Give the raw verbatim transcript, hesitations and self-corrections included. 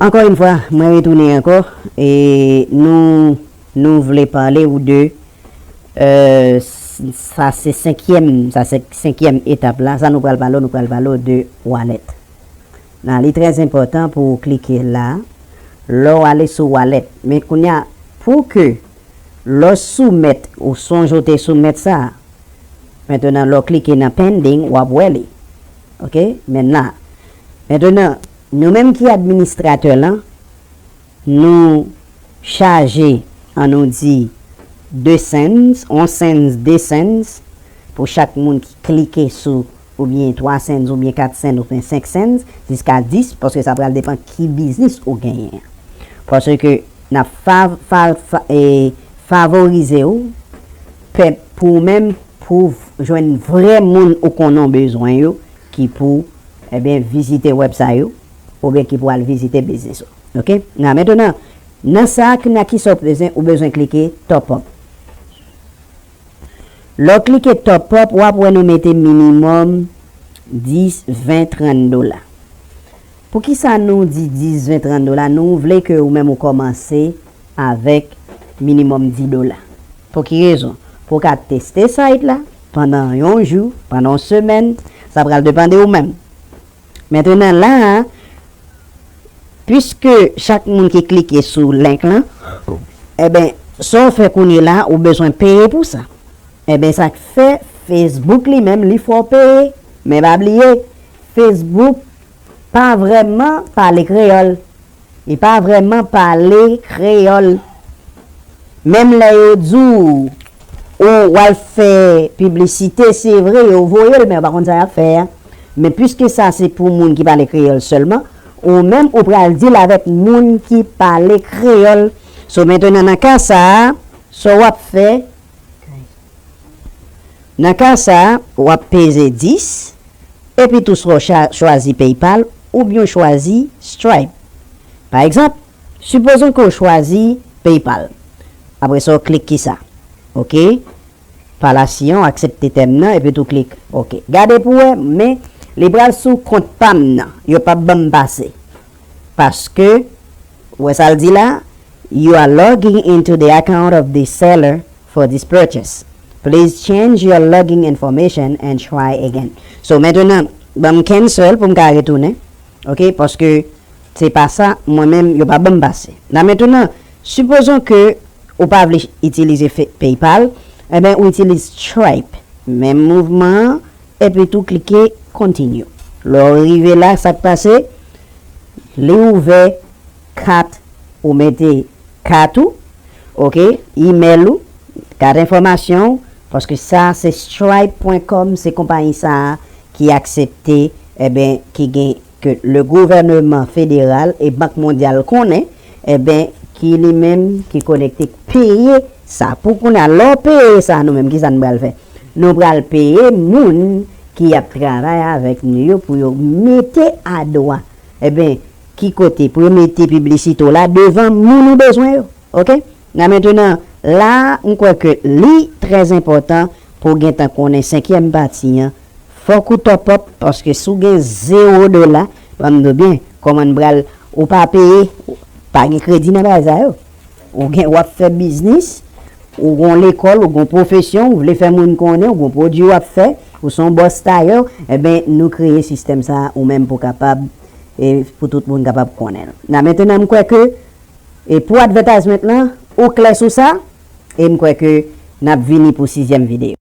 Ankò yon fwa, mwen retounen ankò, e nou, nou vle pale ou de, euh, s- sa se senkyèm, sa se senkyèm etap la, sa nou pral pale, nou pral pale de wallet. Nan, li trè enpòtan pou w klike la, lè w ale sou wallet. Men kounye a, pou ke lè w soumèt, ou sonje w te soumèt sa, mentnan lè w klike nan pending, w ap wè li. Ok? Men la. Mentnan, nou menm ki administratè lan, nou chaje, an nou di, de cents, yon cents, de cents, pou chak moun ki klike sou, oubyen twa cents, oubyen kat cents, oubyen senk cents, jiska dis, paske sa pral depann ki biznis ou genyen. Paske n ap fav- fav- fa- e, favorize w, pèp, pou ou menm, pou jwenn vrè moun ou konnen w bezwen yo, ki pou, ebyen, vizite website ou, oubyen ki pou al vizite biznis ou. Ok? Nan, mentnan, nan sa, kounye a, kisa w bezwen, ou bezwen klike top up. Lè w klike top up, w ap wè nou mete minimòm dis, ven, trant dola. Poukisa nou di dis, ven, trant dola? Nou vle ke ou menm ou kòmanse avèk minimòm dis dola. Pou ki rezon? Pou w ka teste site la pandan yon jou, pandan yon semèn, sa pral depann de ou menm. Mentnan la a, piske chak moun ki klike sou link lan, enben, sa w fè kounye la, ou bezwen peye pou sa. Enben, sa k fè Facebook li menm, li fè w peye. Men pa bliye, Facebook pa vrèman pale kreyòl. Li pa vrèman pale kreyòl. Menm lè yo di w, ou w al fè piblisite, se vre, yo voye l, men yo pa konn sa y ap fè a. Men piske sa se pou moun ki pale kreyòl sèlman, ou menm ou pral deal avèk moun ki pale kreyòl. So, mentnan, nan ka sa a, sa w ap fè, nan ka sa a, w ap peze dis, epi tou swa w cha- chwazi PayPal oubyen w chwazi Stripe. Pa egzanp, sipozon ke w chwazi PayPal. Apre sa, w klik kisa? Ok. Palasion, aksepte tèm nan, epi tou klik ok. Gade pou wè, men li pral sou kont pa m nan. Yo p ap ban m pase. Paske, ou wè sa l di la? You are logging into the account of the seller for this purchase. Please change your login information and try again. So, mentnan, ban m cancel pou m ka retounen. Ok, paske se pa sa, mwen menm, yo pa ban m pase. La mentnan, sipozon ke ou pa vle itilize fe- PayPal, enben, ou itilize Stripe. Menm mouvman an, epi tou klike continue. Lè w rive la, sa k pase? Li ouvè kat, ou mete kat ou, ok, email ou, kat enfòmasyon ou, paske sa se stripe pwen kòm, se konpayi sa a ki aksepte, enben, ki gen ke le gouvèneman federal e Bank Mondyal konnen, enben, ki li menm ki konekte k peye sa. Pou kounye a, lè w peye sa, nou menm, kisa n pral fè? Nou pral peye moun ki ap travay avèk nou yo pou yo mete adwa, enben, ki kote pou yo mete piblisite w la devan moun ou bezwen yo. Ok? Nan mentnan, la, m kwè ke li trè enpòtan pou w gentan konnen senkyèm pati an. Fòk ou top up, paske si w gen zewo dola, ban m di w byen, kòman n pral, ou pa peye, pa gen kredi nan bagay sa yo. Ou gen, w ap fè biznis, ou gon lekòl, ou gon pwofesyon, ou vle fè moun konnen, ou gon pwodui w ap fè, ou se yon bòs tayè, enben, nou kreye sistèm sa a, ou menm pou kapab, e pou tout moun kapab konnen l. Nan mentnan, m kwè ke, e pou advertisement lan, ou klè sou sa, e m kwè ke n ap vini pou sizyèm videyo.